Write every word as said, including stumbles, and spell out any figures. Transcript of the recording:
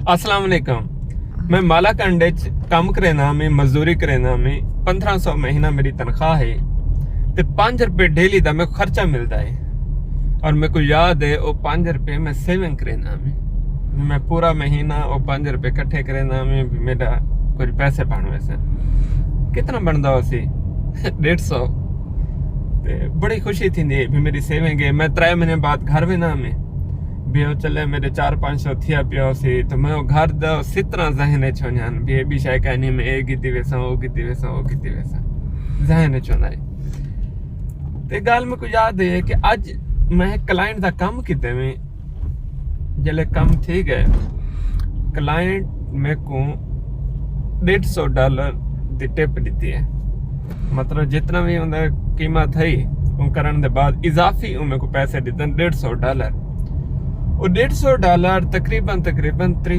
السلام علیکم۔ میں مالاکنڈ اچ کم کرینا میں، مزدوری کرینا میں۔ پندرہ سو مہینہ میری تنخواہ ہے تے پانچ روپے ڈیلی دا میں خرچہ ملدا ہے۔ اور میرے کو یاد ہے، وہ پانچ روپے میں سیونگ کرینا میں۔ میں پورا مہینہ وہ پانچ روپے اکٹھے کرینا میں، میرا کچھ پیسے بن ویسے۔ کتنا بندا ہو سی؟ ڈیڑھ سو۔ تے بڑی خوشی تھی، بھی میری سیونگ ہے۔ میں ترے مہینے بعد گھر وینا میں، بھی وہ چلے، میرے چار پانچ سو تھیا پیا ہو سی۔ تو میں وہ گھر دا سترا ذہن اچ ہو جان، بھی اے بھی شے کہنی، میں اے کیتی ویساں، وہ کیتی ویساں، وہ کیتی ویساں، ذہن اچ ہونا ہے۔ تے گال میرے کو یاد ہے کہ اج میں کلائنٹ دا کم کیتے میں، جلے کم تھی گئے، کلائنٹ میرے کو ڈیڑھ سو ڈالر دی ٹپ دیتی ہے۔ مطلب جتنا بھی اوندا قیمت ہے، اون کرن دے بعد اضافی اون میرے کو پیسے دیتے ڈیڑھ سو ڈالر۔ اور ڈیڑھ سو ڈالر تقریباً، تقریباً تریہہ